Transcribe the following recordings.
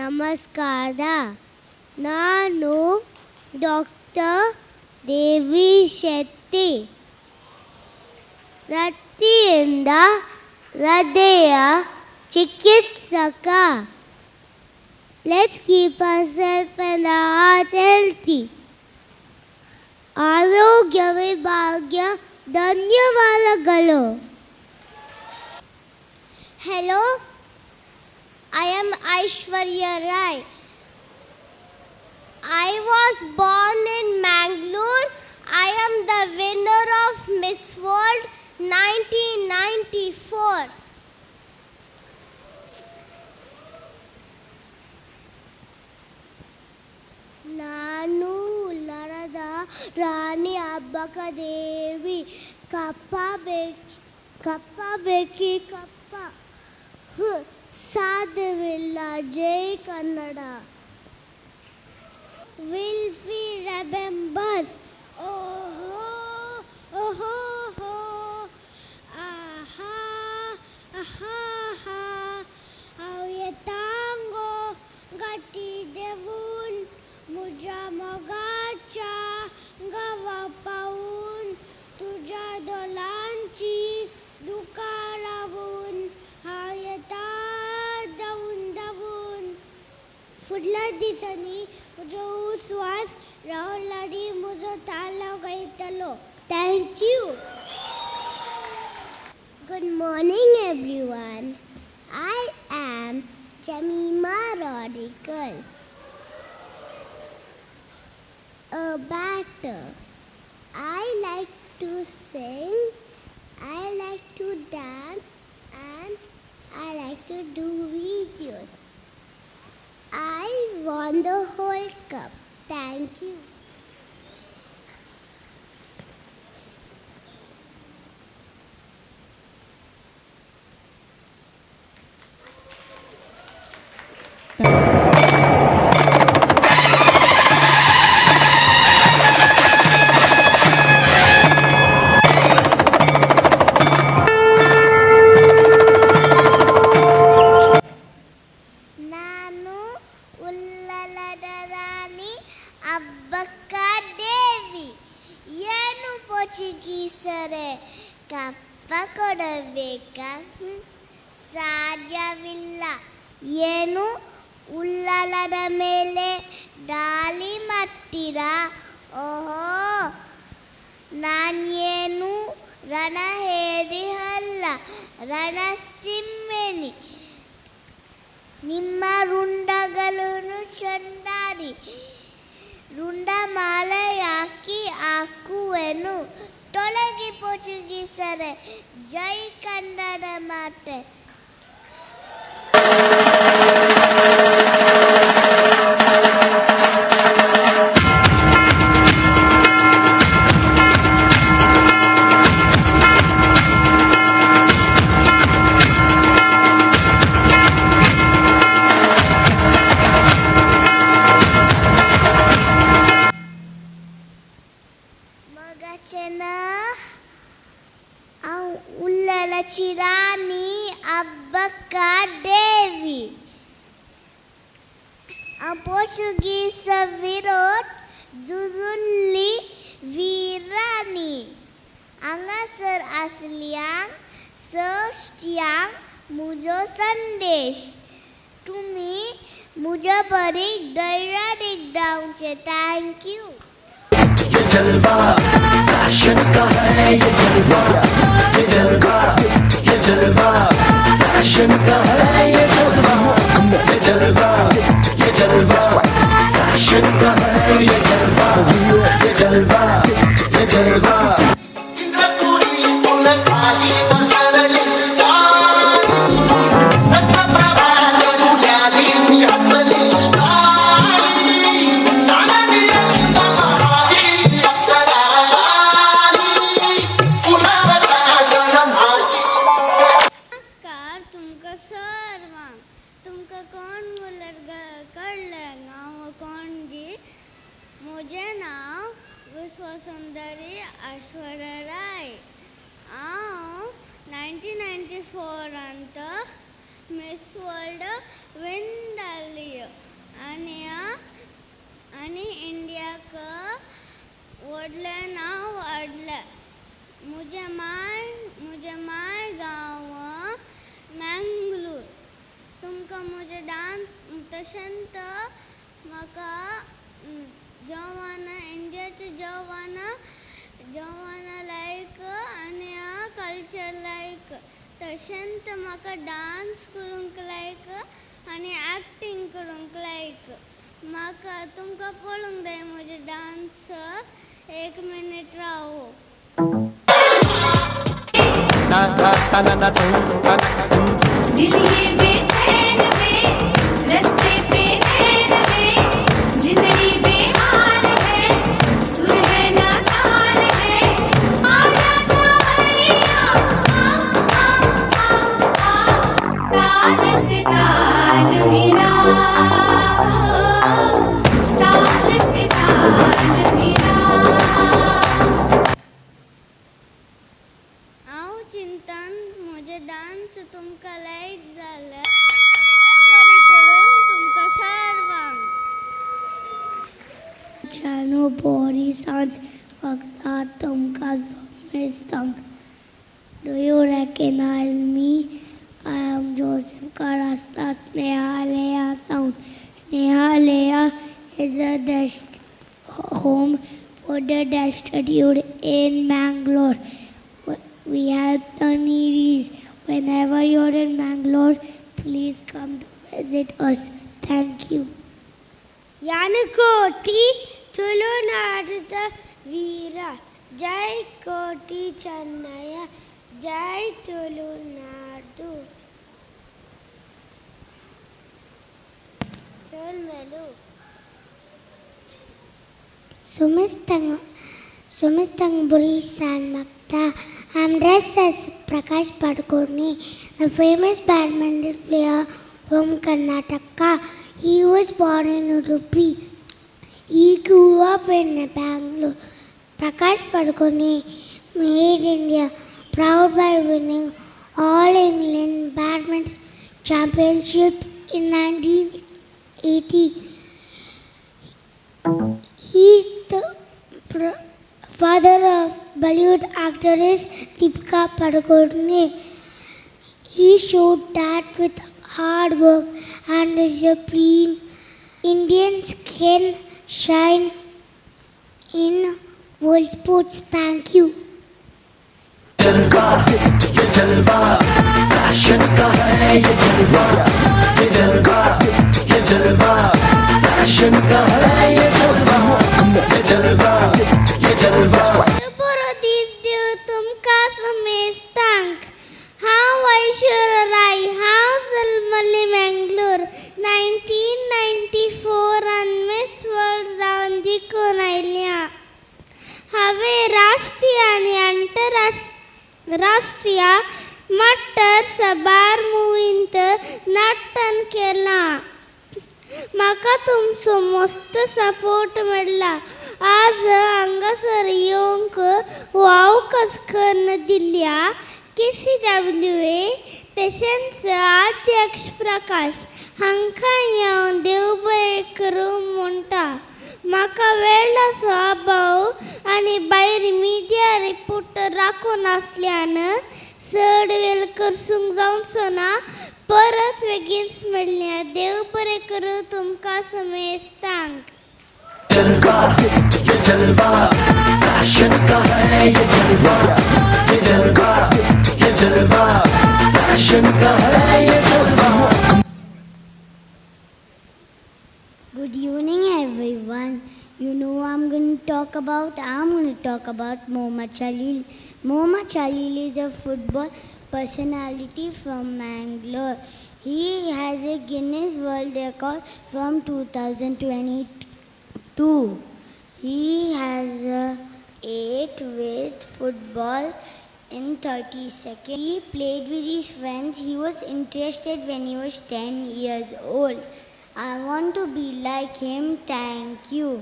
ನಮಸ್ಕಾರ. ನಾನು ಡಾಕ್ಟರ್ ದೇವಿ ಶೆಟ್ಟಿ, ವೃತ್ತಿಯಿಂದ ಹೃದಯ ಚಿಕಿತ್ಸಕ. Let's keep ourselves and our hearts healthy. ಆರೋಗ್ಯವೇ ಭಾಗ್ಯ. ಧನ್ಯವಾದಗಳು. Hello, I am Aishwarya Rai. I was born in Mangalore. I am the winner of Miss World 1994. ನಾನು ಉಳ್ಳಾಲದ ರಾಣಿ ಅಬ್ಬಕ್ಕ ದೇವಿ. ಕಪ್ಪ ಬೇಕಿ ಕಪ್ಪ ಬೇಕಿ ಕಪ್ಪ, ಸಾಧ್ಯವಿಲ್ಲ. ಜೈ ಕನ್ನಡ. Will we remember? ಓಹೋ ಓಹೋ ಹೋ, ಆಹಾ ಆಹಾ ಹಾ, हांव येतांगो गाटी देवून म्हज्या मोगाच्या गांवा पावून, तुज्या दोलांची दुकां रावून हांव येता धांवून धांवून. फुडल्या दिसांनी म्हजो उस्वास राहुल लाडी म्हजो तालो गायतलो. Thank you. Good morning everyone. I am Jemimah Rodrigues, a batter. I like to sing, I like to dance, and I like to do videos. I won the whole cup. Thank you. ನಾನು ಉಲ್ಲಲದ ರಾಣಿ ಅಬ್ಬಕ್ಕ ದೇವಿ. ಏನು ಪೋರ್ಚುಗೀಸರೇ, ಕಪ್ಪ ಕೊಡಬೇಕಾ? ಸಾಧ್ಯವಿಲ್ಲ. ಏನು ಉಳ್ಳಾಲದ ಮೇಲೆ ದಾಳಿ ಮಾಡ್ತೀರಾ? ಓಹೋ, ನಾನೇನು ರಣಹೇರಿ ಅಲ್ಲ, ರಣಸಿಂಹಿಣಿ. ನಿಮ್ಮ ರುಂಡಗಳನ್ನು ಚೆಂಡಾಡಿ ರುಂಡಮಾಲೆ ಹಾಕಿ ಹಾಕುವೆನು. ತೊಲಗಿ ಪೋರ್ಚುಗೀಸರೇ. ಜೈ ಕನ್ನಡ ಮಾತೆ. ಮಗಚನ, हांव उल्लालाची राणी अब्बक्का देवी. हांव पोर्चुगीज विरोध झुजुल्ली वीराणी. हांगासर आसल्यांक सश्ट्यांक म्हजो संदेश, तुमी म्हज्या बरी धैर्यान धांवचें. Thank you. ये जलवा फैशन का है, ये जलवा, ये जलवा, ये जलवा फैशन का है, ये जलवा, ये जलवा, ये जलवा फैशन का है, ये जलवा, ये जलवा, ये जलवा. नमस्कार तुमकां सर्वांक. तुमकां कोण उलयता कळ्ळें हांव कोण गी? म्हजें नांव विश्वसुंदरी ऐश्वर्या राय. हांव 1994 अंत मिस वर्ल्ड विन जाली आनी आनी इंडियाक व्हडलें नांव वाडलें. म्हजें माय गांव मँगलोर. तुमकां म्हजें डांस तशेंच म्हाका जेवण, इंडियाचें जेवण लायक आनी कल्चर लायक. तशेंच म्हाका डांस करूंक लायक आनी एक्टींग करूंक लायक. म्हाका तुमकां पळोवंक जाय म्हजें डांस. एक मिनीट राव. दिल ये बेचैन वे, रस्ते पे नैन वे, जिंदगी बेहाल है, सुर है ना ताल है. आजा सावरिया, आ आ आ आ, ताल से ताल मिला, ताल से ताल मिला. हांव चिंतन म्हजें डांस तुमकां लायक जालें. देव बरें करूं तुमकां सर्वांक. Chano Bori Sans Vakta Tumka Somestang. Do you recognize me? I am Joseph Karasta, Snehalaya town. Snehalaya is a home for the destitute in Mangalore. We help the needy. Whenever you're in Mangalore, please come to visit us. Thank you. ಯಾನಕೋಟಿ ತುಳುನಾಡದ ವೀರ, ಜೈ ಕೋಟಿ ಚೆನ್ನಯ್ಯ, ಜೈ ತುಳುನಾಡು. ಸೊಲ್ಮೆಲು. Sumistang Burisan Makta. I'm dressed as Prakash Padukone, the famous badminton player from Karnataka. He was born in Udupi. He grew up in Bangalore. Prakash Padukone made India proud by winning All England Badminton Championship in 1980. He is the father of Bollywood actress Deepika Padukone. He showed that with hard work and discipline, Indians can shine in world sports. Thank you. जलवा, ये जलवा fashion का है, ये जलवा, ये जलवा, ये जलवा फैशन का है, ये जलवा, ये जलवा, ये जलवा. बरो दीस दिवं तुमकां समेस्तांक. हांव ऐश्वर्या राय. हांव जल्मलें मँगलोर 1994आन. मिस वर्ल्ड जावन जिखून आयल्या. हांवें राष्ट्रीय आनी आंतरराष्ट्रीय मट्टार साबार मुवींत नटन केलां. म्हाका तुमचो मस्त सपोर्ट मेळ्ळा. आज हांगासर येवंक हो अवकाश करून दिल्ल्या केसीडब्ल्यूए तशेंच अध्यक्ष प्रकाश हांकां हांव देव बरें करूं म्हणटा. म्हाका वेळाचो अभाव आनी भायर मिडिया रिपोर्टर राखून आसल्यान चड वेळ करसूंक जावचो ना. परत बेगीनच मेळया. देव बरें करूं तुमकां समेस्तांक. जलवा, ये जलवा फैशन का है, ये जलवा, ये जलवा, ये जलवा फैशन का है, ये जलवा. Good evening, everyone. You know I'm going to talk about? I'm going to talk about Mohammad Chalil. Mohammad Chalil is a football personality from Mangalore. He has a Guinness World Record from 2022. He has a 8 with football in 30 seconds. He played with his friends. He was interested when he was 10 years old. I want to be like him. Thank you.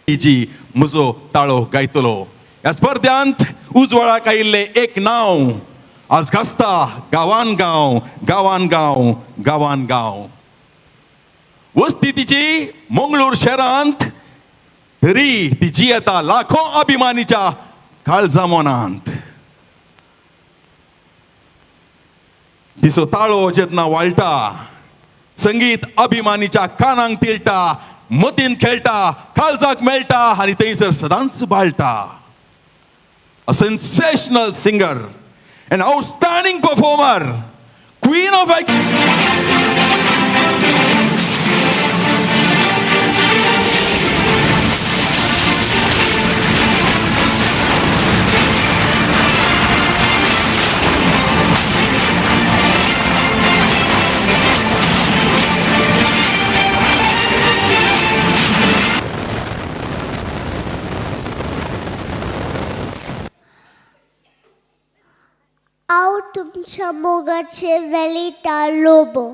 जी म्हजो ताळो गायतलो. ह्या स्पर्ध्यांत उजवाडाक आयिल्लें एक नांव. आज गाजता गांवान गांव, गांवान गांव, गांवान गांव. वस्ती तिची मंगळूर शहरांत, तरी ती जियेता लाखो अभिमानीच्या काळजा मनांत. तिचो ताळो जेन्ना वाळटा, संगीत अभिमानीच्या कानांक तिळटा, मतीन खेळटा, काळजाक मेळटा आनी थंयसर सदांच बाळटा. A sensational singer, an outstanding performer, queen of हांव तुमच्या मोगाचे वेलिटा लोबो.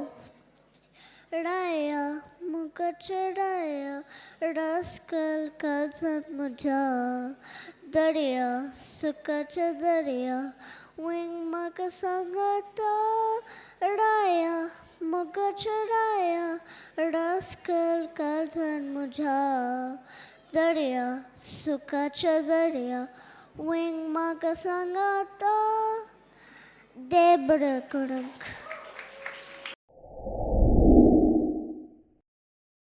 राया मोगाचे राया, रस्कल काळजांत म्हज्या, दर्या सुखाच्या दर्या, विंग म्हाका सांगता. राया मोगाचे राया, रस्कल काळजांत म्हज्या, दर्या सुखाच्या दर्या, विंग म्हाका सांगता. दे बरें करूंक.